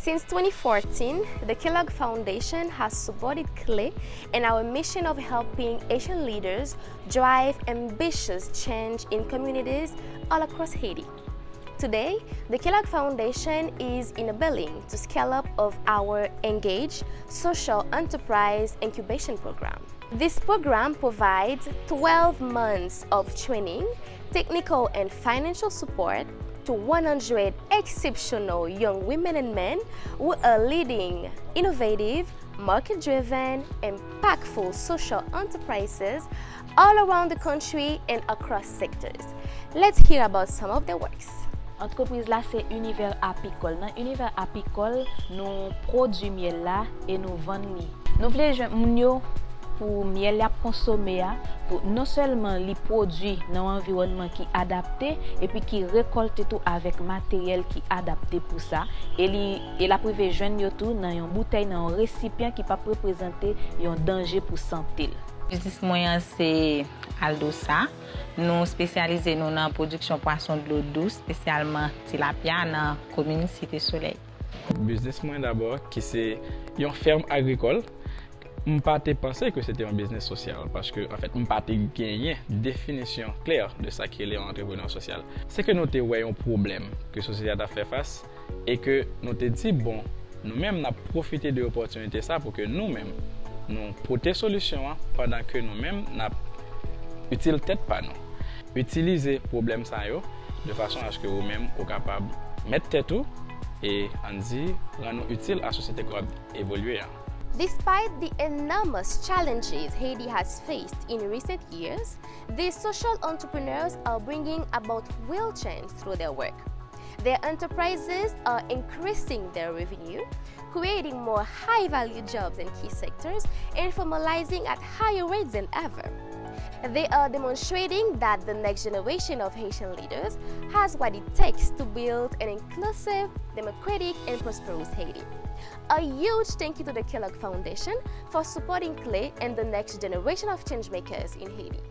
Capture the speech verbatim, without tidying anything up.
Since twenty fourteen, the Kellogg Foundation has supported Clé and our mission of helping Haitian leaders drive ambitious change in communities all across Haiti. Today, the Kellogg Foundation is enabling the scale up of our Engage Social Enterprise Incubation Program. This program provides twelve months of training, technical and financial support to one hundred exceptional young women and men who are leading innovative, market-driven, impactful social enterprises all around the country and across sectors. Let's hear about some of their works. Antrepriz la se Univers Apicole. Nan Univers Apicole, nou pwodui myèl la e nou vann li. Nou vle jwenn moun yo pou myèl y ap konsome a, pou non sèlman li pwodui nan yon anviwònman ki adapte, epi ki rekòlte tou avèk materyèl ki adapte pou sa, e li, e l ap rive jwenn yo tou nan yon boutèy, nan yon resipyan ki p ap reprezante yon danje pou sante l. Biznis mwen an se Aldosa. Nou espesyalize nou nan pwodiksyon pwason dlo dous, espesyalman tilapya nan komin Site Solèy. Biznis mwen dabò, ki se yon fèm agrikòl, m pa te panse ke se te yon biznis sosyal, paske, anfèt, m pa te genyen definisyon klè de sa ki rele yon antreprenè sosyal. Se ke nou te wè yon pwoblèm ke sosyete a t ap fè fas, e ke nou te di, bon, nou menm n ap pwofite de opòtinite sa pou ke nou menm, nou pote solisyon an, pandan ke nou menm n ap itil tèt pa nou. Itilize pwoblèm sa yo de fason aske ou menm ou kapab mèt tèt ou e, ann di, rann ou itil a sosyete ke w ap evolye an. Despite the enormous challenges Haiti has faced in recent years, these social entrepreneurs are bringing about real change through their work. Their enterprises are increasing their revenue, creating more high-value jobs in key sectors, and formalizing at higher rates than ever. They are demonstrating that the next generation of Haitian leaders has what it takes to build an inclusive, democratic, and prosperous Haiti. A huge thank you to the Kellogg Foundation for supporting Clé and the next generation of changemakers in Haiti.